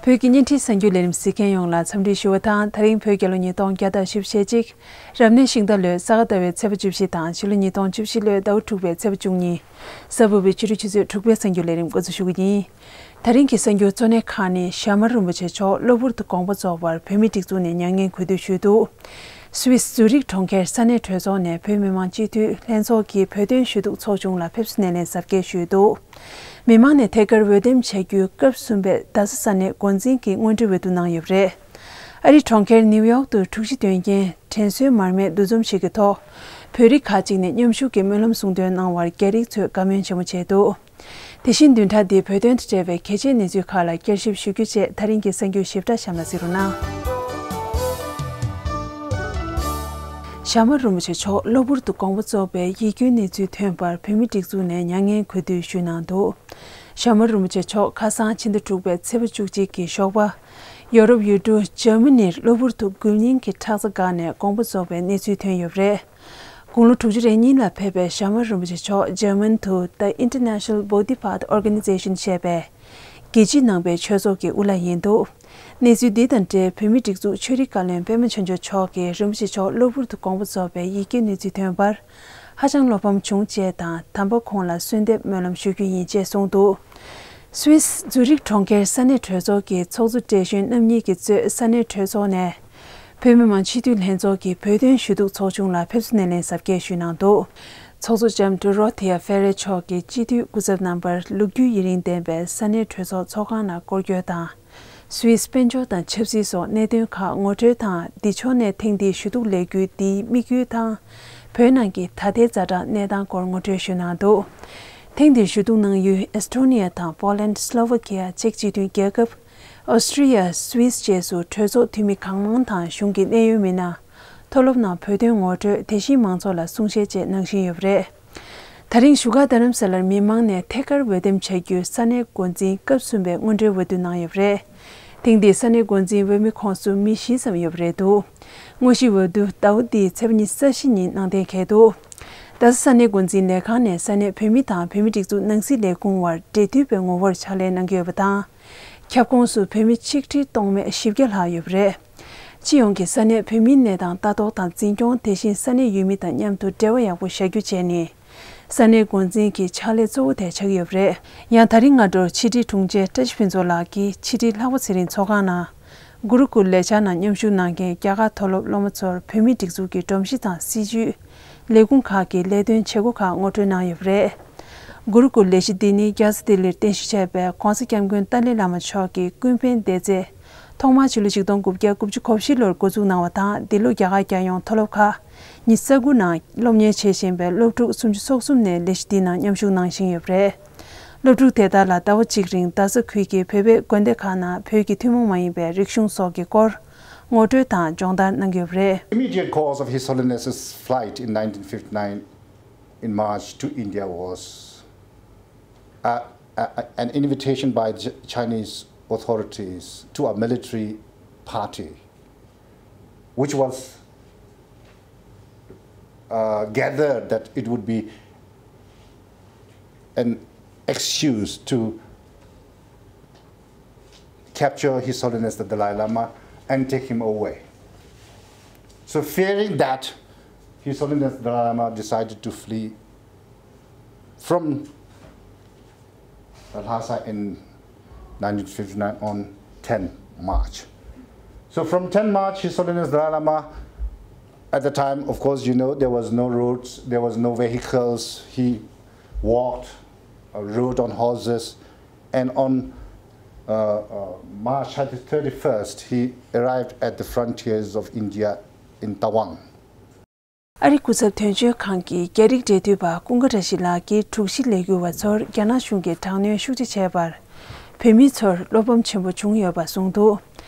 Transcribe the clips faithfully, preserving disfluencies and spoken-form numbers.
བོད་ཀྱི་བརྙན་འཕྲིན་གསར་འགྱུར་ལས་རིམ་གཟིགས་མཁན་ཡོངས་ལ་འཚམས་འདྲི་ཞུ་བ་དང་། ད་རིང་བོད་རྒྱལ་ལོ་ཉིས་སྟོང་བརྒྱ་དང་བཞི་བཅུ་ཞེ་གཅིག་རབ་གནས་ཤིང་རྟ་ལོའི་ས་ག་ཟླ་བའི་ཚེས་པ་བཅུ་བཞི་དང་། ཕྱི་ལོ་ཉིས་སྟོང་བཅུ་བཞི་ལོའི་ཟླ་བ་དྲུག་པའི་ཚེས་པ་བཅུ་གཉིས། གཟའ་ཕུར་བུའི་ཕྱི་དྲོ་ཆུ་ཚོད་དྲུག་པའི་གསར་འགྱུར་ལས་རིམ་འགོ་འཛུགས་ཞུ་གི་ཡིན། ད་རིང་གི་གསར་འགྱུར་གཙོ་གནད་ཁག་ནི། ཞྭ་དམར་རིན་པོ་ཆེ་མཆོག་གློ་བུར་དུ་དགོངས་པ་རྫོགས་པར་བོད་མིའི་སྒྲིག་འཛུགས་ནས་མྱ་ངན་གུས་འདུད་ཞུས་འདུག་སུད་སི་ཛུ་རིག་གྲོང་ཁྱེར་ས་གནས་གྲོས་ཚོགས་ནས་བོད་མི་མང་སྤྱི་འཐུས་ལྷན་ཚོགས་ཀྱི་བོད་དོན་ཞུ་གཏུག་ཚོགས་ཆུང་ལ་ཕེབས་བསུ་སྣེ་ལེན་གཟབ་རྒྱས་ཞུས་འདུག་མི་མང་ནས་ཐད་ཀར་འོས་འདེམས་བྱ་རྒྱུའི་སྐབས་གསུམ་པའི་རྡ་ས་ས་གནས་འགོ་འཛིན་གྱི་དངོས་འབྲེལ་འོས་བསྡུ་གནང་ཡོད་པ་རེད། ཨ་རིའི་གྲོང་ཁྱེར་ནིའུ་ཡོག་ཏུ་འཁྲུག་གཞི་དོན་རྐྱེན་དྲན་གསོའི་མར་མེ་འདུ་འཛོམས་ཤིག་གི་ཐོག་བོད་རིགས་ཁག་ཅིག་ནས་མཉམ་ཞུགས་ཀྱིས་སྨོན་ལམ་གསུང་འདོན་གནང་བར་རྒྱ་རིགས་ཚོས་དགའ་སྨོན་ཆེན་མོ་བྱས་འདུག་དེ་བཞིན་བདུན་ཕྲག་འདིའི་བོད་དོན་དང་འབྲེལ་བའི་གལ་ཆེའི་གནས་ཚུལ་ཁག་ལ་བསྐྱར་ཞིབ་ཞུ་རྒྱུ་བཅས། ད་རིང་གི་གསར་འགྱུར་ཞིབ་ཕྲ་གཤམ་ལ་གཟིགས་རོགས་གནང་། ཞྭ་དམར་རིན་པོ་ཆེ་མཆོག་གློ་བུར་དུ་དགོངས་པ་རྫོགས་པའི་ཡིད་སྐྱོའི་གནས་ཚུལ་ཐོན་པར་བོད་མིའི་སྒྲིག་འཛུགས་ནས་མྱ་ངན་གུས་འདུད་ཞུས་གནང་འདུག་ཞྭ་དམར་རིན་པོ་ཆེ་མཆོག་ཁ་སང་ཕྱི་ཟླ་དྲུག་པའི་ཚེས་པ་བཅུ་གཅིག་གི་ཞོགས་པ། ཡོ་རོབ་ཡུལ་གྲུ་འཇར་མ་ནིར་གློ་བུར་དུ་འགུལ་རྙིང་གི་ཁྲག་རྩ་འགགས་ནས་དགོངས་པ་རྫོགས་པའི་གནས་ཚུལ་ཐོན་ཡོད་པ་རེད། དགུང་ལོ་དྲུག་ཅུ་རེ་གཉིས་ལ་ཕེབས་པའི་ཞྭ་དམར་རིན་པོ་ཆེ་མཆོག་འཇར་མན་དུ་The International Bodhi Path Organization ཞེས་པའི་རྒྱལ་སྤྱིའི་ནང་པའི་ཆོས་ཚོགས་ཀྱི་དབུ་བླ་ཡིན་འདུག་གནས་ཚུལ་འདི་དང་འབྲེལ་བོད་མིའི་སྒྲིག་འཛུགས་ཆོས་རིག་བཀའ་བློན་པད་མ་ཆོས་འབྱོར་མཆོག་གིས་རིན་པོ་ཆེ་མཆོག་གློ་བུར་དུ་དགོངས་པ་རྫོགས་པའི་ཡིད་སྐྱོའི་གནས་ཚུལ་ཐོན་པར་ཧ་ཅང་བློ་ཕམ་བྱུང་ཅེས་དང་། དམ་པ་ཁོང་ལ་གསོལ་འདེབས་སྨོན་ལམ་ཞུ་རྒྱུ་ཡིན་ཅེས་གསུངས་འདུག་སུད་སི་ཛུ་རིག་གྲོང་ཁྱེར་ས་གནས་གྲོས་ཚོགས་ཀྱི་ཚོགས་གཙོ་བགྲེས་གཞོན་རྣམ་གཉིས་ཀྱིས་གཙོས་ས་གནས་གྲོས་ཚོགས་ནས་བོད་མི་མང་སྤྱི་འཐུས་ལྷན་ཚོགས་ཀྱི་བོད་དོན་ཞུ་གཏུག་ཚོགས་ཆུང་ལ་ཕེབས་བསུ་སྣེ་ལེན་གཟབ་རྒྱས་ཞུས་གནང་འདུག་ཚོགས་གཙོ་ལྕམ་ཌོ་རོ་ཐི་ཡ་ཧྥེ་རེ་མཆོག་གིས་སྤྱི་འཐུས་སྐུ་ཚབ་རྣམ་པར་ལོ་རྒྱུས་ཡུན་རིང་ལྡན་པའི་ས་གནས་གྲོས་ཚོགས་ཚོགས་ཁང་ནང་སྐོར་སྐྱོད་དང་། སུད་སི་དཔལ་འབྱོར་དང་ཆབ་སྲིད་སོགས་གནད་དོན་ཁག་ངོ་སྤྲོད་དང་། འདི་ཕྱོགས་ནས་ཐེངས་འདིའི་ཞུ་གཏུག་ལས་འགུལ་འདིའི་དམིགས་ཡུལ་དང་། བོད་ནང་གི་ད་ལྟའི་ཛ་དྲག་གནས་སྟངས་སྐོར་ངོ་སྤྲོད་ཞུས་གནང་འདུག་ཐེངས་འདིའི་ཞུ་གཏུག་གནང་ཡུལ་ཨེས་ཊོ་ནི་ཡ་དང་པོ་ལན། སློ་ཝ་ཁི་ཡ། ཅེཀ་སྤྱི་མཐུན་རྒྱལ་ཁབ། ཨོ་སི་ཀྲི་ཡ། སུད་སི་བཅས་སུ་གྲོས་ཚོགས་འཐུས་མི་གང་མང་དང་གཞུང་གི་གནད་ཡོད་མི་སྣ། མཐོ་སློབ་ནང་བོད་དོན་ངོ་སྤྲོད། དེ་བཞིན་མང་ཚོགས་ལ་གསུང་བཤད་བཅས་གནང་བཞིན་ཡོད་པ་རེད། ད་རིང་བཞུགས་སྒར་རྡ་རམ་ས་ལར་མི་མང་ནས་ཐད་ཀར་འོས་འདེམས་བྱ་རྒྱུའི་ས་གནས་འགོ་འཛིན་སྐབས་གསུམ་པའི་དངོས་འབྲེལ་འོས་བསྡུ་གནང་ཡོད་པ་རེད། ཐེངས་འདིའི་ས་གནས་འགོ་འཛིན་འོས་མི་ཁོངས་སུ་མི་བཞི་ཙམ་ཡོད་པ་རེད་འདུག་དངོས་གཞི་འོས་བསྡུ་ཟླ་བ་འདིའི་ཚེས་པ་ཉི་ཤུ་རྩ་བཞི་ཉིན་གནང་གཏན་འཁེལ་འདུག་རྡ་ས་ས་གནས་འགོ་འཛིན་ལས་ཁང་ནས་ས་གནས་བོད་མི་དང་བོད་མིའི་སྒྲིག་འཛུགས་ནང་སྲིད་ལས་ཁུངས་དབར་འབྲེལ་མཐུད་པའི་ངོ་བོར་ཕྱག་ལས་གནང་གི་ཡོད་པ་དང་། ཁྱབ་ཁོངས་སུ་བོད་མི་ཆིག་ཁྲི་སྟོང་མེད་བཞི་བརྒྱ་ལྷག་ཡོད་པ་རེད། སྤྱི་ཡོངས་ཀྱི་ས་གནས་བོད་མིའི་གནས་སྟངས་ལྟ་རྟོག་དང་འཛིན་སྐྱོང་། དེ་བཞིན་ས་གནས་ཡུལ་མི་དང་མཉམ་དུ་འབྲེལ་བ་ཡག་པོ་བཞག་རྒྱུ་བཅས་ནི། ས་གནས་འགོ་འཛིན་གྱི་ཕྱག་ལས་གཙོ་བོ་དེ་ཆགས་ཀྱི་ཡོད་པ་རེད། ཡང་ད་རིང་སྔ་དྲོར་ཕྱི་དྲིལ་དྲུང་ཆེ་བཀྲ་ཤིས་ཕུན་ཚོགས་ལགས་ཀྱིས་ཕྱི་དྲིལ་ལྷག་པ་ཚེ་རིང་ཚོགས་ཁང་ནང་། གུ་རུ་ཀུལ་ལེགས་སྦྱར་ནང་མཉམ་ཞུགས་གནང་མཁན་རྒྱ་གར་མཐོ་སློབ་སློབ་མ་ཚོར་བོད་མིའི་སྒྲིག་འཛུགས་ཀྱི་སྒྲོམ་གཞི་དང་སྲིད་བྱུས། ལས་ཁུངས་ཁག་གི་ལས་དོན་བྱེད་སྒོ་ཁག་ངོ་སྤྲོད་གནང་ཡོད་པ་རེད། གུ་རུ་ཀུལ་ལས་གཞི་འདི་ནི་རྒྱལ་ས་ལྡི་ལིར་རྟེན་གཞི་བྱས་པའི་༧གོང་ས་༧སྐྱབས་མགོན་ཏཱ་ལའི་བླ་མ་མཆོག་གི་ཀུན་ཕན་སྡེ་ཚན། ཐོག་མར་ཕྱི་ལོ་ཆིག་སྟོང་དགུ་བརྒྱ་དགུ་བཅུ་གོ་བཞི་ལོར་འགོ་འཛུགས་གནང་བ་དང་། འདི་ལོ་རྒྱ་གར་རྒྱལ་ཡོངས་མཐོ་སློབ་ཁག་ཉི་ཤུ་རྩ་དགུ་ནང་སློབ་གཉེར་བྱེད་བཞིན་པའི་སློབ་ཕྲུག་སུམ་ཅུ་སོ་གསུམ་ནས་ལས་གཞི་འདིའི་ནང་མཉམ་ཞུགས་གནང་བཞིན་ཡོད་པ་རེད། སློབ་ཕྲུག་དེ་དག་ལ་ཟླ་བ་གཅིག་རིང་རྡ་ས་ཁུལ་གྱི་བོད་པའི་དགོན་སྡེ་ཁག་ནང་བོད་ཀྱི་ཐུན་མོང་མ་ཡིན་པའི་རིག་གཞུང་སོགས་ཀྱི་སྐོར་ངོ་སྤྲོད་དང་སྦྱོང་བརྡར་གནང་གི་ཡོད་པ་རེད། Immediate cause of His Holiness's flight in nineteen fifty-nine in March to India was a, a, an invitation by the Chinese authorities to a military party, which was uh, gathered that it would be an excuse to capture His Holiness the Dalai Lama and take him away. So, fearing that, His Holiness the Dalai Lama decided to flee from Lhasa in nineteen fifty-nine on ten March. So from ten March, His Holiness Dalai Lama, at the time, of course, you know, there was no roads, there was no vehicles. He walked, uh, rode on horses, and on uh, uh, March thirty-first, he arrived at the frontiers of India in Tawang. ཨ་རི་སྐུ་ཚབ་དོན་གཅོད་ཁང་གི་རྒྱ་རིགས་འབྲེལ་མཐུད་པ་ཀུན་དགའ་བཀྲ་ཤིས་ལགས་ཀྱིས་དྲུག་བཞི་ལས་འགུལ་བ་ཚོར་རྒྱ་ནག་གཞུང་གིས་དྲག་གནོན་ཤུགས་ཆེ་བྱས་པར་བོད་མི་ཚོར་བློ་ཕམ་ཆེན་པོ་བྱུང་ཡོད་པ་གསུངས་འདུག་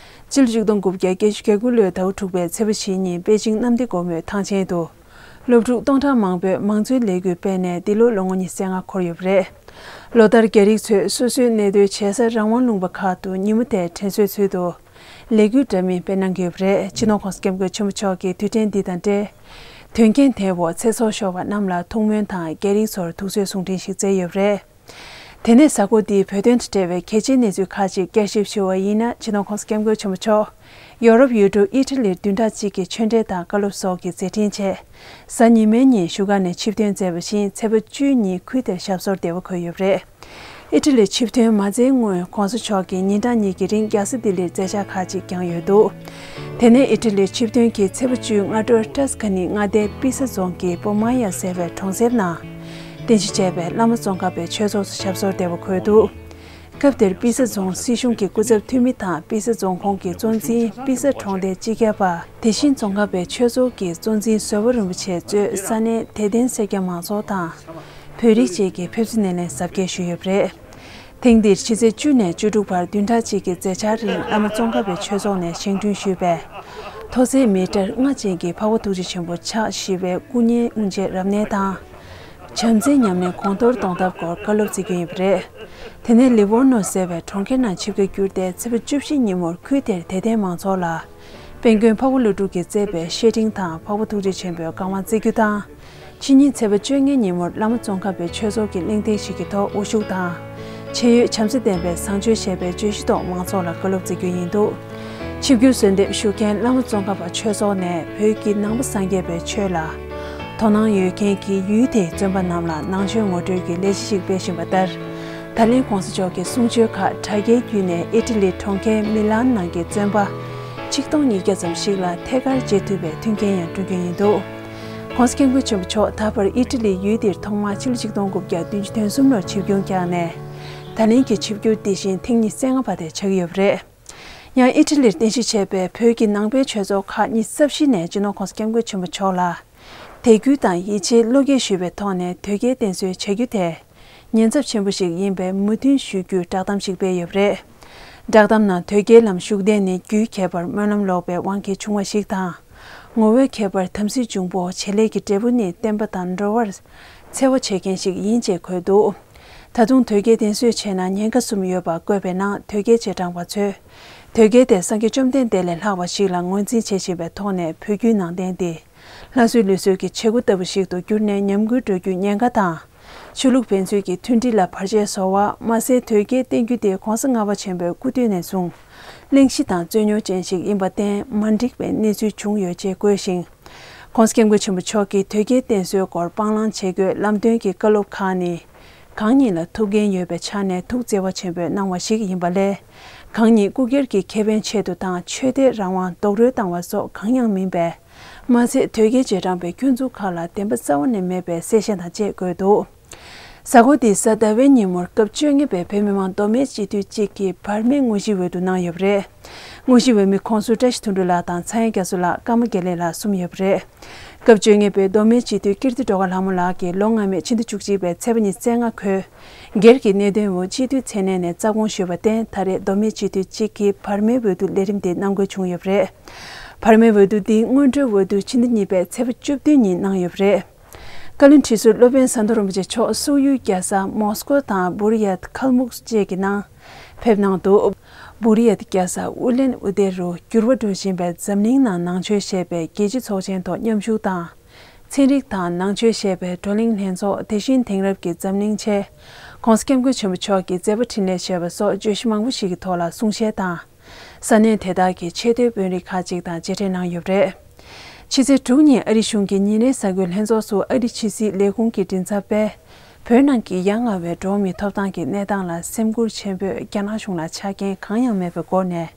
སྤྱི་ལོ་ཆིག་སྟོང་དགུ་བརྒྱ་བརྒྱད་ཅུ་གྱ་དགུ་ལོའི་ཟླ་བ་དྲུག་པའི་ཚེས་པ་བཞི་ཉིན་པེ་ཅིང་གནམ་བདེ་སྒོ་མོའི་ཐང་ཆེན་དུ་སློབ་ཕྲུག་སྟོང་ཕྲག་མང་པོས་མང་གཙོའི་ལས་འགུལ་སྤེལ་ནས་འདི་ལོ་ལོ་ངོ་ཉི་ཤུ་རྩ་ལྔ་འཁོར་ཡོད་པ་རེད། ལོ་ལྟར་རྒྱ་རིགས་ཚོས་སོ་སོའི་གནས་སྡོད་བྱེད་ས་རང་དབང་ལུང་པ་ཁག་ཏུ་ཉིན་མོ་དེར་དྲན་གསོའི་ཚུལ་དུ། ལས་འགུལ་འདྲ་མིན་སྤེལ་གནང་གི་ཡོད་པ་རེད། སྤྱི་ནོར་༧གོང་ས་༧སྐྱབས་མགོན་ཆེན་པོ་མཆོག་གིས་དུས་དྲན་འདི་དང་འབྲེལ། དོན་རྐྱེན་དེའི་འོག་ཚེ་སྲོག་ཤོར་བ་རྣམས་ལ་ཐུགས་སྨོན་དང་རྒྱ་རིགས་ཚོར་ཐུགས་གསོའི་གསུང་འཕྲིན་ཞིག་བསྩལ་ཡོད་པ་རེད། དེ་ནས་གཟའ་འཁོར་འདིའི་བོད་དོན་དང་འབྲེལ་བའི་གལ་ཆེའི་གནས་ཚུལ་ཁག་ཅིག་བསྐྱར་ཞིབ་ཞུ་བ་ཡིན་ན། སྤྱི་ནོར་༸གོང་ས་༸སྐྱབས་མགོན་ཆེན་པོ་མཆོག་ཡོ་རོབ་ཡུལ་གྲུ་ཨི་ཊ་ལིར་བདུན་ཕྲག་གཅིག་གི་ཆོས་འབྲེལ་དང་བཀའ་སློབ་སོགས་ཀྱི་མཛད་འཕྲིན་ཆེད། གཟའ་ཉི་མའི་ཉིན་བཞུགས་སྒར་ནས་ཆིབས་ཐོན་མཛད་པ་བཞིན། ཚེས་པ་བཅུའི་ཉིན་ཁུལ་དེར་ཞབས་སོར་བདེ་བར་འཁོད་ཡོད་པ་རེད། ཨི་ཊ་ལིར་ཆིབས་ཐོན་མ་མཛད་སྔོན། ༸གོང་ས་མཆོག་གིས་ཉིན་གྲངས་གཉིས་ཀྱི་རིང་རྒྱལ་ས་ལྡི་ལིར་མཛད་འཆར་ཁག་ཅིག་བསྐྱངས་ཡོད་འདུག་དེ་ནས་ཨི་ཊ་ལིར་ཆིབས་ཐོན་གྱིས་ཚེས་པ་བཅུའི་སྔ་དྲོར་ཏཱ་སི་ཀ་ནི་མངའ་སྡེའི་པི་ས་རྫོང་གི་པོ་མ་ཡ་ཟེར་བའི་གྲོང་གསེབ་ནང་། རྟེན་གཞི་བྱས་པའི་བླ་མ་ཙོང་ཁ་པའི་ཆོས་ཚོགས་སུ་ཞབས་སོར་བདེ་བར་འཁོད་འདུག་སྐབས་དེར་པི་ས་རྫོང་སྲིད་གཞུང་གི་སྐུ་ཚབ་འཐུས་མི་དང་། པི་ས་རྫོང་ཁོངས་ཀྱི་གཙོ་འཛིན། པི་ས་གྲོང་སྡེའི་སྤྱི་ཁྱབ་པ། དེ་བཞིན་ཙོང་ཁ་པའི་ཆོས་ཚོགས་ཀྱི་གཙོ་འཛིན་ཟུར་པ་རིན་པོ་ཆེ་གཙོས་ས་གནས་དད་ལྡན་སེར་སྐྱ་མང་ཚོགས་དང་། བོད་རིགས་བཅས་ཀྱིས་ཕེབས་བསུ་སྣེ་ལེན་གཟབ་རྒྱས་ཞུས་ཡོད་པ་རེད། ཐེངས་འདིར་ཕྱི་ཚེས་བཅུ་ནས་བཅུ་དྲུག་བར་བདུན་ཕྲག་གཅིག་གི་མཛད་འཆར་རིང་། བླ་མ་ཙོང་ཁ་པའི་ཆོས་ཚོགས་ནས་བཞེངས་སྐྲུན་ཞུས་པའི་མཐོ་ཚད་མི་ཊར་ལྔ་ཅན་གྱི་འཕགས་པ་ཐུགས་རྗེ་ཆེན་པོ་ཕྱག་བཞི་པའི་སྐུ་བརྙན་དབུ་འབྱེད་རབ་གནས་དང་། བྱམས་བརྩེའི་ཉམས་ལེན་གོང་མཐོར་གཏོང་ཐབས་སྐོར་བཀའ་སློབ་སྩལ་རྒྱུ་ཡིན་པ་རེད། དེ་ནས་ལི་ཝོར་ནོ་ཟེར་བའི་གྲོང་ཁྱེར་ནང་ཆིབས་ཀ་བསྒྱུར་ཏེ། ཚེས་པ་བཅུ་བཞི་ཉིན་མོར་ཁུལ་དེར་དད་ལྡན་མང་ཚོགས་ལ། དཔལ་མགོན་འཕགས་པ་ཀླུ་སྒྲུབ་ཀྱིས་མཛད་པའི་བཤེས་སྤྲིང་དང་། འཕགས་པ་ཐུགས་རྗེ་ཆེན་པོའི་བཀའ་དབང་བསྩལ་རྒྱུ་དང་། ཕྱི་ཉིན་ཚེས་པ་བཅོ་ལྔའི་ཉིན་མོར་བླ་མ་ཙོང་ཁ་པའི་ཆོས་ཚོགས་ཀྱི་གླེང་སྟེགས་ཤིག་གི་ཐོག་དབུ་བཞུགས་དང་། ཆེ་ཡོད་བྱམས་བརྩེ་ལྡན་པའི་བཟང་སྤྱོད་ཞེས་པའི་བརྗོད་གཞི་ཐོག་མང་ཚོགས་ལ་བཀའ་སློབ་སྩལ་རྒྱུ་ཡིན་འདུག་ཆིབས་བསྒྱུར་གསོལ་འདེབས་ཞུ་མཁན་བླ་མ་ཙོང་ཁ་པ་ཆོས་ཚོགས་ནས། བོད་ཀྱི་ནང་པ་སངས་རྒྱས་པའི་ཆོས་ལ་དོ་སྣང་ཡོད་མཁན་གྱི་ཡུལ་དེའི་བཙོན་པ་རྣམས་ལ་ནང་ཆོས་ངོ་སྤྲོད་ཀྱི་ལས་གཞི་ཞིག་སྤེལ་བཞིན་པ་ལྟར། ད་ལན་༸གོང་ས་མཆོག་གི་གསུང་ཆོས་ཁག་དྲ་རྒྱའི་བརྒྱུད་ནས་ཨི་ཊ་ལི་གྲོང་ཁྱེར་མི་ལན་ནང་གི་བཙོན་པ་ཆིག་སྟོང་ཉིས་བརྒྱ་ཙམ་ཞིག་ལ་ཐད་ཀར་མཇལ་ཐུབ་པའི་མཐུན་རྐྱེན་ཡང་བསྐྲུན་རྒྱུ་ཡིན་འདུག ༸གོང་ས་༸སྐྱབས་མགོན་ཆེན་པོ་མཆོག་ད་བར་ཨི་ཊ་ལི་ཡུལ་འདིར་ཐོག་མར་ཕྱི་ལོ་ཆིག་སྟོང་དགུ་བརྒྱ་བདུན་ཅུ་དོན་གསུམ་ལོར་ཆིབས་བསྒྱུར་བསྐྱངས་ནས། ད་ལན་གྱི་ཆིབས་བསྒྱུར་འདི་བཞིན་ཐེངས་ཉི་ཤུ་རྩ་ལྔ་པ་དེ་ཆགས་ཀྱི་ཡོད་པ་རེད། ཡང་ཨི་ཊ་ལིར་རྟེན་གཞི་བྱས་པའི་བོད་ཀྱི་ནང་པའི་ཆོས་ཚོགས་ཁག་ཉི་ཤུ་རྩ་བཞི་ནས་སྤྱི་ནོར་༸གོང་ས་༸སྐྱབས་མགོན་ཆེན་པོ་མཆོག་ལ་དད་གུས་དང་ཡིད་ཆེས་བློ་འགེལ་ཞུས་པའི་ཐོག་ནས་དོལ་རྒྱལ་བསྟེན་གསོལ་བྱ་རྒྱུ་དེ་ཉེན་ཚབས་ཆེན་པོ་ཞིག་ཡིན་པའི་མོས་མཐུན་ཞུ་རྒྱུའི་བསྒྲགས་གཏམ་ཞིག་སྤེལ་ཡོད་པ་རེད། བསྒྲགས་གཏམ་ནང་དོལ་རྒྱལ་ལམ་ཞུགས་གཏན་ནི་རྒྱུའི་ཁྱད་པར་སྨོན་ལམ་ལོག་པའི་དབང་གིས་བྱུང་བ་ཞིག་དང་། ངོ་བོའི་ཁྱད་པར་དམ་སྲི་འབྱུང་པོ་བྱེད་ལས་ཀྱི་འབྲས་བུ་ནི་བསྟན་པ་དང་འགྲོ་བར་འཚེ་བ་བྱེད་མཁན་ཞིག་ཡིན་ཅེས་འཁོད་འདུག་ད་དུང་དོལ་རྒྱལ་བསྟེན་གསོལ་བྱས་ན་ཉེན་ཁ་གསུམ་ཡོད་པ་བཀོད་པའི་ནང་དོལ་རྒྱལ་རྗེས་འབྲང་པ་ཚོས་དོལ་རྒྱལ་དེ་སངས་རྒྱས་བཅོམ་ལྡན་འདས་ལས་ལྷག་པ་ཞིག་ལ་ངོས་འཛིན་བྱེད་བཞིན་པའི་ཐོག་ནས་བོད་བརྒྱུད་ནང་བསྟན་འདི་སླར་གསོའི་ལུགས་སྲོལ་གྱི་བྱེད་སྒོ་ལྟ་བུ་ཞིག་ཏུ་གྱུར་ནས་ཉམས་རྒུད་འགྲོ་རྒྱུའི་ཉེན་ཁ་དང་། ཆོས་ལུགས་ཕན་ཚུན་གྱི་མཐུན་སྒྲིལ་ལ་བར་ཆད་བཟོ་བ། མ་ཟད་དོལ་རྒྱལ་བསྟེན་རྒྱུ་དེ་༸གོང་ས་ལྔ་པ་ཆེན་པོའི་སྐུ་དུས་ནས་བཟུང་གླེང་གཞི་དང་རྩོད་རྙོག་ཅན་ཞིག་ཡིན་པར་བརྟེན་མ་འགྲིག་པའི་གནས་ཚུལ་བྱུང་ཡོད་ཅེས་བཀོད་ཤིང་། ༸གོང་ས་༸སྐྱབས་མགོན་ཆེན་པོ་མཆོག་གིས་དོལ་རྒྱལ་བསྟེན་གསོལ་སྐོར་སྤང་བླང་བྱེད་དགོས་ལམ་སྟོན་གྱི་བཀའ་སློབ་ཁག་ནི། གང་ཉིད་ལ་ཐུགས་འགན་ཡོད་པའི་ཆ་ནས་ཐུགས་བརྩེ་བ་ཆེན་པོས་གནང་བ་ཞིག་ཡིན་པ་ལས། གང་ཉིད་སྐུ་སྒེར་གྱི་ཁེ་ཕན་ཆེད་དུ་དང་ཆོས་དད་རང་དབང་རྡོག་རོལ་བཏང་བ་སོགས་གང་ཡང་མིན་པས། མ་ཚད་དོལ་རྒྱལ་རྗེས་འབྲང་པའི་སྐྱོན་འཛུགས་ཁག་ལ་བདེན་པ་རྩ་བ་ནས་མེད་པའི་གསལ་བཤད་དང་བཅས་བཀོད་འདུག་གཟའ་འཁོར་འདིའི་གཟའ་ཟླ་བའི་ཉིན་མོར་སྐབས་བཅོ་ལྔ་པའི་བོད་མི་མང་མདོ་སྨད་སྤྱི་འཐུས་གཅིག་གིས་བར་མའི་དངོས་གཞིའི་འོས་བསྡུ་གནང་ཡོད་པ་རེད། དངོས་གཞིའི་འོས་མི་ཁོངས་སུ་བཀྲ་ཤིས་དོན་གྲུབ་ལགས་དང་། ཚངས་དབྱངས་རྒྱ་མཚོ་ལགས། ཀརྨ་དགེ་ལེགས་ལགས་གསུམ་ཡོད་པ་རེད། སྐབས་བཅོ་ལྔ་པའི་མདོ་སྨད་སྤྱི་འཐུས་ཀིརྟི་སྒྲོལ་དཀར་ལྷ་མོ་ལགས་ཀྱིས་ལོ་སྔ་མའི་ཕྱི་ཟླ་བཅུ་གཅིག་པའི་ཚེས་པ་ཉི་ཤུ་རྩ་ལྔ་ཁོས་སྒེར་གྱི་གནད་དོན་འོག་སྤྱི་འཐུས་མཚན་གནས་ནས་རྩ་དགོངས་ཞུས་པར་བརྟེན། ད་རེས་མདོ་སྨད་སྤྱི་འཐུས་གཅིག་གིས་བར་མའི་འོས་བསྡུ་ལས་རིམ་དེ་གནང་དགོས་བྱུང་ཡོད་པ་རེད། བར་མའི་འོས་བསྡུ་འདིའི་སྔོན་འགྲོའི་འོས་བསྡུ་ཕྱི་ཟླ་གཉིས་པའི་ཚེས་པ་བཅུ་བདུན་ཉིན་གནང་ཡོད་པ་རེད། བཀའ་བློན་ཁྲི་ཟུར་སློབ་དཔོན་ཟམ་གདོང་རིན་པོ་ཆེ་མཆོག་སོག་ཡུལ་རྒྱལ་ས་མོ་སི་ཀོ་དང་བུ་རི་ཡཱད་ཁལ་མུག་བཅས་ཀྱི་ནང་ཕེབས་གནང་འདུག་བུ་རི་ཡཱད་རྒྱལ་ས་ཨུ་ལན་ཨུ་དེ་རུ་འགྱུར་བ་འགྲོ་བཞིན་པའི་འཛམ་གླིང་ནང་ནང་ཆོས་ཞེས་པའི་རྒྱལ་སྤྱི་ཚོགས་ཆེན་ཐོག་མཉམ་ཞུགས་དང་། ཚན་རིག་དང་ནང་ཆོས་ཞེས་པའི་བགྲོ་གླེང་ལྷན་ཚོགས། དེ་བཞིན་དེང་རབས་ཀྱི་འཛམ་གླིང་ཆེད་༸གོང་ས་༸སྐྱབས་མགོན་ཆེན་པོ་མཆོག་གི་མཛད་པ་འཕྲིན་ལས་ཞེས་པ་སོགས་བརྗོད་གཞི་མང་པོ་ཞིག་གི་ཐོག་ལ་གསུང་བཤད་དང་། ས་གནས་དེ་དག་གི་ཆེས་མཐོའི་དཔོན་རིགས་ཁག་ཅིག་དང་མཇལ་འཕྲད་གནང་ཡོད་པ་རེད། ཕྱི་ཚེས་དྲུག་ཉིན་ཨ་རིའི་གཞུང་གི་ཉིན་རེའི་གསར་འགོད་ལྷན་ཚོགས་སུ་ཨ་རིའི་ཕྱི་སྲིད་ལས་ཁུངས་ཀྱི་མགྲིན་ཚབ་པས། བོད་ནང་གི་ཡ་ང་བའི་འགྲོ་བ་མིའི་ཐོབ་ཐང་གི་གནས་སྟངས་ལ་སེམས་ཁུར་ཆེན་པོས་རྒྱ་ནག་གཞུང་ལ་ཆ་རྐྱེན་གང་ཡང་མེད་པའི་སྒོ་ནས།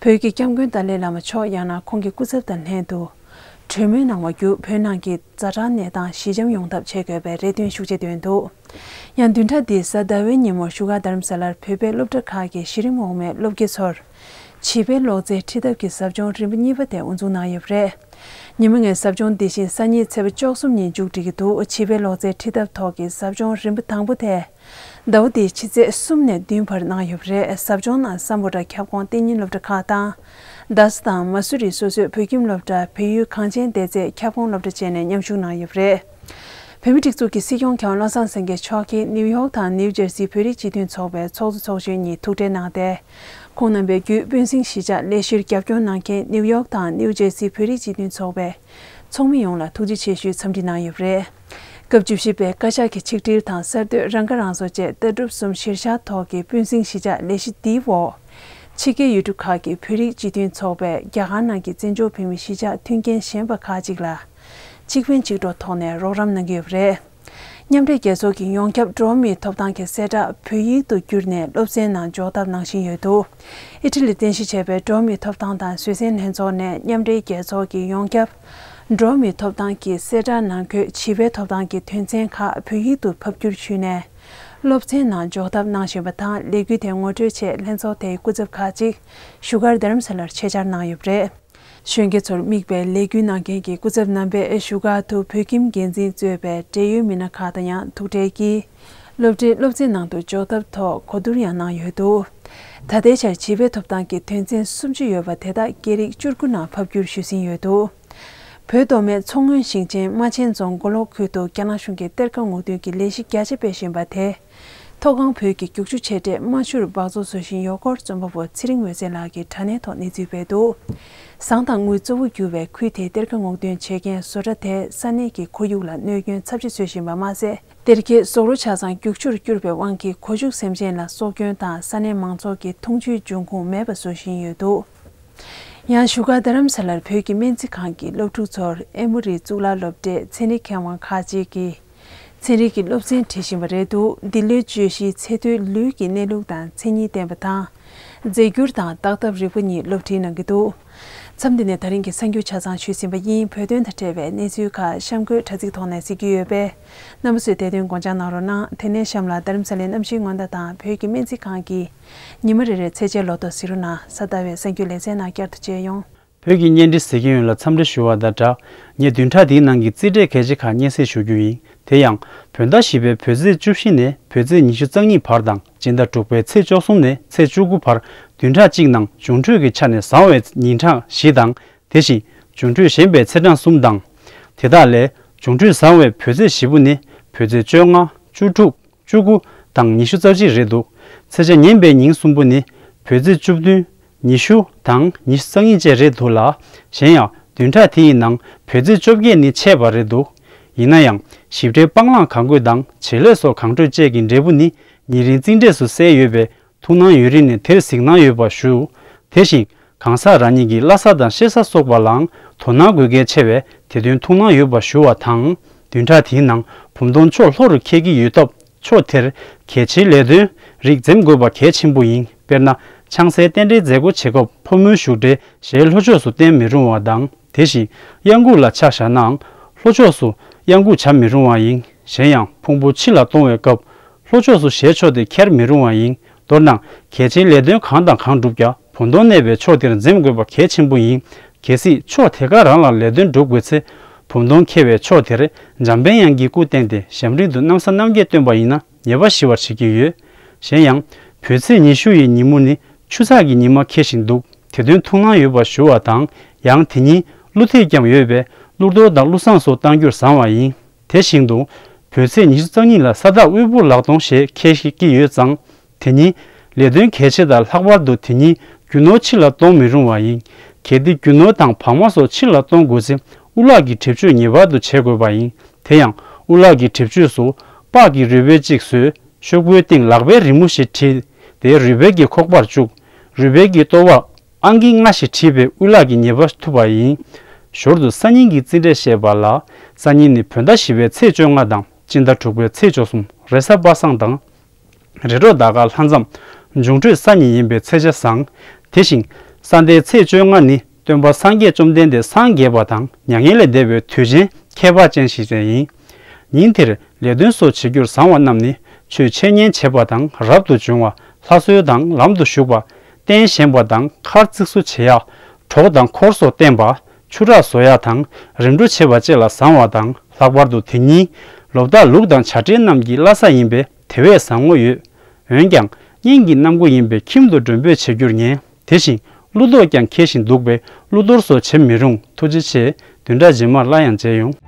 བོད་ཀྱི་སྐྱབས་མགོན་ཏཱ་ལའི་བླ་མ་མཆོག་ཡང་ན་ཁོང་གི་སྐུ་ཚབ་དང་ལྷན་དུ། གྲོས་མོལ་གནང་བ་བརྒྱུད་བོད་ནང་གི་ཛ་དྲག་གནས་སྟངས་ཞི་འཇམ་ཡོང་ཐབས་བྱེད་དགོས་པའི་རེ་འདུན་ཤུགས་ཆེ་བཏོན་འདུག་ཡང་བདུན་ཕྲག་འདིའི་གཟའ་ཟླ་བའི་ཉིན་མོར་བཞུགས་སྒར་རྡ་རམ་ས་ལར་བོད་པའི་སློབ་གྲྭ་ཁག་གི་གཞི་རིམ་འོག་མའི་སློབ་དགེ་ཚོར། བྱིས་པའི་ལོ་ཙཱའི་ཁྲིད་ཐབས་ཀྱི་ཟབ་སྦྱོང་རིམ་པ་གཉིས་པ་དེ་དབུ་འཛུགས་གནང་ཡོད་པ་རེད། ཉིན་མོ་ངའི་ཟབ་སྦྱོང་འདི་བཞིན་སང་ཉིན་ཚེས་པ་བཅུ་གསུམ་ཉིན་མཇུག་སྒྲིལ་གྱི་འདུག་བྱིས་པའི་ལོ་ཙཱའི་ཁྲིད་ཐབས་ཐོག་གི་ཟབ་སྦྱོང་རིམ་པ་དང་པོ་དེ། ཟླ་བ་འདིའི་ཕྱི་ཚེས་གསུམ་ནས་བདུན་བར་གནང་ཡོད་པ་རེད། ཟབ་སྦྱོང་ནང་སམ་བྷོ་ཊ་ཁྱབ་ཁོངས་གཏན་ཉིན་སློབ་གྲྭ་ཁག་དང་། རྡ་ས་དང་མ་སུ་རི་སོ་སོའི་བོད་ཁྱིམ་སློབ་གྲྭ། བལ་ཡུལ་གངས་ཅན་བདེ་རྩའི་ཁྱབ་ཁོངས་སློབ་གྲྭ་བཅས་ནས་མཉམ་ཞུགས་གནང་ཡོད་པ་རེད། བོད་མིའི་སྒྲིག་འཛུགས་ཀྱི་སྲིད་སྐྱོང་མཁས་དབང་བློ་བཟང་སེང་གེ་མཆོག་གིས་ནིའུ་ཡོག་དང་ནིའུ་ཇར་སིའི་བོད་རིགས་སྤྱི་མཐུན་ཚོགས་པའི་ཚོགས་གཙོ་ཚོགས་གཞོན་གཉིས་ཐུག་འཕྲད་གནང་སྟེ། ཁོང་རྣམ་པས་བརྒྱུད་སྤུན་སྲིང་གཞིས་ཆགས་ལས་གཞིར་རྒྱབ་སྐྱོར་གནང་མཁན་ནིའུ་ཡོག་དང་ནིའུ་ཇར་སིའི་བོད་རིགས་སྤྱི་མཐུན་ཚོགས་པའི་ཚོགས་མི་ཡོངས་ལ་ཐུགས་རྗེ་ཆེ་ཞུའི་འཚམས་འདྲི་གནང་ཡོད་པ་རེད། སྐབས་བཅུ་བཞི་པའི་བཀའ་ཤག་གི་ཆིག་སྒྲིལ་དང་གསར་གཏོད། རང་ཁ་རང་གསོ་བཅས་ལྟ་གྲུབ་གསུམ་གཞིར་བཞག་ཐོག་གི་སྤུན་སྲིང་གཞིས་ཆགས་ལས་གཞི་འདིའི་འོག་ཕྱི་རྒྱལ་ཡུལ་གྲུ་ཁག་གི་བོད་རིགས་སྤྱི་མཐུན་ཚོགས་པས་རྒྱ་གར་ནང་གི་བཙན་བྱོལ་བོད་མིའི་གཞིས་ཆགས་མཐུན་རྐྱེན་ཞན་པ་ཁག་ཅིག་ལ་གཅིག་ཕན་གཅིག་གྲོགས་ཐོག་ནས་རོགས་རམ་གནང་གི་ཡོད་པ་རེད། མཉམ་འབྲེལ་རྒྱལ་ཚོགས་ཀྱི་ཡོངས་ཁྱབ་འགྲོ་བ་མིའི་ཐོབ་ཐང་གི་གསལ་བསྒྲགས་བོད་ཡིག་ཏུ་བསྒྱུར་ནས་སློབ་ཚན་ནང་འཇོག་ཐབས་གནང་བཞིན་ཡོད་འདུག་ཨི་ཊ་ལིར་རྟེན་གཞི་བྱས་པའི་འགྲོ་བ་མིའི་ཐོབ་ཐང་དང་བཟོད་བསྲན་ལྷན་ཚོགས་ནས་མཉམ་འབྲེལ་རྒྱལ་ཚོགས་ཀྱི་ཡོངས་ཁྱབ་འགྲོ་བ་མིའི་ཐོབ་ཐང་གི་གསལ་བསྒྲགས་ནང་འཁོད་བྱིས་པའི་ཐོབ་ཐང་གི་དོན་ཚན་ཁག་བོད་ཡིག་ཏུ་ཕབ་བསྒྱུར་ཞུས་ནས་སློབ་ཚན་ནང་འཇོག་ཐབས་གནང་བཞིན་པ་དང་། ལས་འགུལ་དེ་ངོ་སྤྲོད་ཆེད་ལྷན་ཚོགས་དེའི་སྐུ་ཚབ་ཁག་ཅིག་བཞུགས་སྒར་རྡ་རམ་ས་ལར་ཆེད་བཅར་གནང་ཡོད་པ་རེད། གཞོན་སྐྱེས་ཚོར་དམིགས་པའི་ལས་འགུལ་གནང་མཁན་གྱི་སྐུ་ཚབ་རྣམ་པས་བཞུགས་སྒར་དུ་བོད་ཁྱིམ་འགན་འཛིན་གཙོས་པའི་འབྲེལ་ཡོད་མི་སྣ་ཁག་དང་ཡང་ཐུག་འཕྲད་ཀྱིས། སློབ་གྲྭའི་སློབ་ཚན་ནང་དུ་འཇོག་ཐབས་ཐོག་གོ་བསྡུར་ཡང་གནང་ཡོད་འདུག་ད་ལྟའི་ཆར་བྱིས་པའི་ཐོབ་ཐང་གི་དོན་ཚན་སུམ་ཅུ་ཡོད་པ་དེ་དག་སྐད་རིགས་བཅུ་དགུ་ནང་ཕབ་བསྒྱུར་ཞུས་ཟིན་ཡོད་འདུག་བོད་མདོ་སྨད་མཚོ་སྔོན་ཞིང་ཆེན་རྨ་ཆེན་རྫོང་མགོ་ལོག་ཁུལ་དུ་རྒྱ་ནག་གཞུང་གིས་གཏེར་ཁ་སྔོག་འདོན་གྱི་ལས་གཞི་རྒྱ་ཆེ་སྤེལ་བཞིན་པ་དེ། མཐོ་སྒང་བོད་ཀྱི་རྒྱུག་ཆུ་ཆེ་གྲས་རྨ་ཆུར་སྦགས་བཙོག་བཟོ་བཞིན་ཡོད་སྐོར་རྩོམ་པ་པོ་ཚེ་རིང་འོད་ཟེར་ལགས་ཀྱིས་དྲ་བརྙན་ཐོག་གནས་ཚུལ་སྤེལ་འདུག་ཟངས་དང་དངུལ་གཙོ་བོ་གྱུར་བའི་ཁུལ་དེའི་གཏེར་ཁ་སྔོག་འདོན་བྱེད་མཁན་བཟོ་གྲྭ་དེས་ས་གནས་ཀྱི་ཁོར་ཡུག་ལ་གནོད་སྐྱོན་ཚབས་ཆེ་བཟོ་བཞིན་པ་མ་ཟད། གཏེར་ཁའི་ཟོག་རོ་ཆ་ཚང་རྒྱུག་ཆུར་བསྐྱུར་བའི་དབང་གིས་གོ་ཆུ་སེམས་ཅན་ལ་སྲོག་སྐྱོན་དང་ས་གནས་མང་ཚོགས་ཀྱི་འཐུང་ཆུའི་འབྱུང་ཁུངས་མེད་པ་བཟོ་བཞིན་ཡོད་འདུག་ཡང་བཞུགས་སྒར་རྡ་རམ་ས་ལར་བོད་ཀྱི་སྨན་རྩིས་ཁང་གི་སློབ་ཕྲུག་ཚོར་ཨེ་མོ་རིའི་གཙུག་ལག་སློབ་གྲྭའི་ཚན་རིག་མཁས་དབང་ཁག་ཅིག་གིས། ཚན་རིག་གི་སློབ་ཚན་ཁྲིད་བཞིན་པ་རེད་འདུག་འདི་ལོའི་བརྗོད་གཞི་ཚེ་ཐོའི་ལུས་ཀྱི་གནས་ལུགས་དང་མཚན་ཉིད་བསྟན་པ་དང་། རྫས་འགྱུར་དང་བརྟག་ཐབས་རིག་པ་གཉིས་སློབ་ཁྲིད་གནང་གི་འདུག་མཚམས་འདི་ནས་ད་རིང་གི་གསར་འགྱུར་ཆ་ཚང་ཞུས་ཟིན་པ་ཡིན། བོད་དོན་དང་འབྲེལ་བའི་གནས་ཚུལ་ཁག་གཤམ་འཁོད་དྲ་ཚིགས་ཐོག་ནས་གཟིགས་ཀྱི་ཡོད་པས། རྣམ་པ་ཚོས་བདེ་དོན་སྒོ་འཇགས་གནང་རོགས་གནང་། དེ་ནས་གཤམ་ལ་རྡ་རམ་ས་ལའི་གནམ་གཤིས་སྔོན་བརྡ་དང་བོད་ཀྱི་སྨན་རྩིས་ཁང་གི་ཉི་མ་རེ་རེའི་ཚེས་ཆའི་ལོ་ཐོ་གཟིགས་རོགས་གནང་། གཟའ་ཟླ་བའི་གསར་འགྱུར་ལེ་ཚན་ནང་བསྐྱར་དུ་མཇལ་ཡོང་། བོད་ཀྱི་བརྙན་འཕྲིན་གཟིགས་མཁན་ཡོངས་ལ་འཚམས་འདྲི་ཞུ་བ་དང་སྦྲགས། ངས་བདུན་ཕྲག་འདིའི་ནང་གི་རྩིས་འབྲས་གལ་ཆེ་ཁག་སྙན་སེང་ཞུ་རྒྱུ་ཡིན། དེ་ཡང་། བོད་ཟླ་བཞི་པའི་བོད་ཚེས་བཅུ་བཞི་ནས་བོད་ཚེས་ཉི་ཤུ་རྩ་གཉིས་བར་དང་། སྤྱི་ཟླ་དྲུག་པའི་ཚེས་བཅུ་གསུམ་ནས་ཚེས་བཅུ་དགུ་བར་བདུན་ཕྲག་གཅིག་ནང་འབྱུང་འཕྲོད་ཀྱི་ཆ་ནས་བཟང་བའི་ཉིན་གྲངས་བཞི་དང་། དེ་བཞིན་འབྱུང་འཕྲོད་ཞན་པའི་ཚེས་གྲངས་གསུམ་དང་། དེ་དག་ལས་འབྱུང་འཕྲོད་བཟང་བའི་བོད་ཚེས་བཞི་པོ་ནི་བོད་ཚེས་བཅོ་ལྔ། བཅུ་དྲུག་བཅུ་དགུ་དང་ཉི་ཤུ་རྩ་གཅིག་རེད་འདུག་ཚེས་ཆ་ངན་པའི་ཉིན་གསུམ་པོ་ནི་བོད་ཚེས་བཅུ་བདུན། ཉི་ཤུ་དང་ཉི་ཤུ་རྩ་གཉིས་བཅས་རེད་འདུག་ལ། གཞན་ཡང་བདུན་ཕྲག་དེ་ཡི་ནང་བོད་ཚེས་བཅོ་བརྒྱད་ནི་ཆད་པ་རེད་འདུག་ཡིན་ན་ཡང་ཞིབ་ཕྲའི་སྤང་བླང་གང་དགོས་དང་བྱེད་ལས་སོགས་གང་འཕྲོད་བཅས་ཀྱི་འབྲས་བུ་ནི་ཉིན་རེའི་རྩིས་འབྲས་སུ་གསལ་ཡོད་པས། ཐུགས་སྣང་ཡོད་རིགས་ནས་དེར་གཟིགས་གནང་ཡོད་པ་ཞུ། དེ་བཞིན་གང་ཟག་རང་ཉིད་ཀྱི་བླ་གཟའ་དང་གཤེད་གཟའ་སོགས་པ་ལའང་དོ་སྣང་དགོས་གལ་ཆེ་བས། དེ་དོན་ཐུགས་སྣང་ཡོད་པ་ཞུ་བ་དང་། བདུན་ཕྲག་དེའི་ནང་བུམ་སྟོང་ཕྱོགས་ལྷོ་རུ་འཁེལ་གྱི་ཡོད་སྟབས། ཕྱོགས་དེར་གལ་ཆེའི་ལས་དོན་རིགས་འཛེམ་དགོས་པ་གལ་ཆེན་པོ་ཡིན། དཔེར་ན། ཆང་སའི་རྟེན་འབྲེལ་མཛད་སྒོ་བྱེད་སྐབས་ཕོ་མོའི་བཞུགས་གྲལ་ཞལ་ལྷོ་ཕྱོགས་སུ་བསྟན་མི་རུང་བ་དང་། དེ་བཞིན་གཡང་འགུག་ལ་ཆ་བཞག་ནའང་ལྷོ་ཕྱོགས་སུ་གཡང་འགུག་བྱ་མི་རུང་བ་ཡིན། གཞན་ཡང་ཕུང་པོ་ཕྱི་ལ་གཏོང་བའི་སྐབས་ལྷོ་ཕྱོགས་སུ་ཞལ་ཕྱོགས་ཏེ་འཁྱེར་མི་རུང་བ་ཡིན། མདོར་ན་གལ་ཆེའི་ལས་དོན་གང་དང་གང་བསྒྲུབ་ཀྱང་བུམ་སྟོང་གནས་པའི་ཕྱོགས་དེར་འཛེམ་དགོས་པ་གལ་ཆེན་པོ་ཡིན། གལ་སྲིད་ཕྱོགས་དེ་ག་རང་ལ་ལས་དོན་སྒྲུབ་དགོས་ཚེ། བུམ་སྟོང་འཁེལ་བའི་ཕྱོགས་དེར་འཇམ་དཔལ་དབྱངས་ཀྱི་སྐུ་བསྟན་ཏེ་ཞབས་འབྲིང་དུ་གནམ་ས་གནམ་བརྒྱད་བཏོན་པ་ཡིན་ན་ཉེས་པ་ཞི་བར་བྱེད་ཀྱི་ཡོད། གཞན་ཡང་། བོད་ཚེས་ཉི་ཤུ་ཡི་ཉིན་མོ་ནི་ཆུ་ཚགས་ཀྱི་ཉི་མ་འཁེལ་བཞིན་འདུག་དེ་དོན་ཐུགས་སྣང་ཡོད་པ་ཞུ་བ་དང་། ཡང་དེ་ཉིན་ཀླུ་ཐེལ་ཀྱང་ཡོད་པས་ཀླུ་གཏོར་དང་ཀླུ་བསངས་སོགས་བཏང་རྒྱུར་བཟང་བ་ཡིན། དེ་བཞིན་དུ། བོད་ཚེས་ཉི་ཤུ་རྩ་གཉིས་ལ་ས་བདག་དབུལ་པོ་ལག་སྟོང་ཞེས་འཁེལ་ཞིག་ཀྱི་ཡོད་ཙང་། དེ་ཉིན་ལས་དོན་གལ་ཆེ་དང་ལྷག་པར་དུ་དེ་ཉིན་རྒྱུ་ནོར་ཕྱི་ལ་གཏོང་མི་རུང་བ་ཡིན། གལ་ཏེ་རྒྱུ་ནོར་དང་བག་མ་སོགས་ཕྱི་ལ་གཏོང་དགོས་ཚེ་དབུ་ལག་གི་གྲིབ་གཅོད་ངེས་པར་དུ་བྱེད་དགོས་པ་ཡིན། དེ་ཡང་དབུ་ལག་གི་གྲིབ་གཅོད་སུ་པགས་ཀྱི་རུས་སྦལ་གཅིག་བཟོས། ཤོག་བུའི་སྟེང་ལག་པའི་རི་མོ་ཞིག་བྲིས། དེའི་རུས་སྦལ་གྱི་ཁོག་པར་བཅུག་རུས་སྦལ་གྱི་ལྟོ་བར་ཨང་ཀི་ལྔ་ཞེས་བྲིས་པའི་དབུ་ལག་གི་ཉེས་པ་ཐུབ་པ་ཡིན། ཞོར་དུ་སང་ཉིན་གྱི་རྩིས་འབྲས་བཤད་པ་ལ། སང་ཉིན་ནི་བོད་ཟླ་བཞི་པའི་ཚེས་བཅོ་ལྔ་དང་སྤྱི་ཟླ་དྲུག་པའི་ཚེས་བཅུ་གསུམ་རེས་གཟའ་པ་སངས་དང་། རེས་དྲུག་ཟླ་སྐར་ལྷ་མཚམས། འབྱུང་འཕྲོད་གཟའ་ཉིན་ཡིན་པའི་ཚེས་ཆ་བཟང་། དེ་བཞིན། ས་ཟླའི་ཚེས་བཅོ་ལྔ་ནི་སྟོན་པ་སངས་རྒྱས་བཅོམ་ལྡན་འདས་སངས་རྒྱས་པ་དང་མྱ་ངན་ལས་འདས་པའི་དུས་ཆེན་ཁྱད་པར་ཅན་ཞིག་ཡིན། ཉིན་དེར་ལས་དོན་སོགས་བྱེད་རྒྱུར་བཟང་བ་རྣམས་ནི་ཆོས་འཆད་ཉན་བྱེད་པ་དང་རབ་ཏུ་བྱུང་བ། ལྷ་གསོལ་དང་ལམ་དུ་ཞུགས་པ། རྟེན་བཞེངས་པ་དང་མཁར་བརྩིགས་སུ་བྱེད་ཡག་གྲོགས་དང་འཁོར་སོགས་བསྟེན་པ། ཆུ་རགས་བཟོ་ཡག་དང་རིམ་གྲོ་བྱེད་པ་བཅས་ལ་བཟང་བ་དང་། ལྷག་པར་དུ་དེ་ཉིན་ལོ་བདག་ལུག་དང་བྱ་བྲལ་རྣམས་ཀྱི་བླ་གཟའ་ཡིན་པས་དེ་བས་བཟང་ངོ་ཡོད། འོན་ཀྱང་གཉེན་གྱི་གནམ་སྒོ་ཡིན་པས་ཁྱིམ་དུ་མགྲོན་འབོད་བྱེད་རྒྱུར་ཉེ། དེ་བཞིན་ཀླུ་གཏོར་ཀྱང་འཁེལ་བཞིན་འདུག་པས་ཀླུ་གཏོར་སོགས་བྱེད་མི་རུང་། ཐུགས་རྗེ་ཆེ། བདུན་ཕྲག་རྗེས་མར་སླར་ཡང་མཇལ་ཡོང་།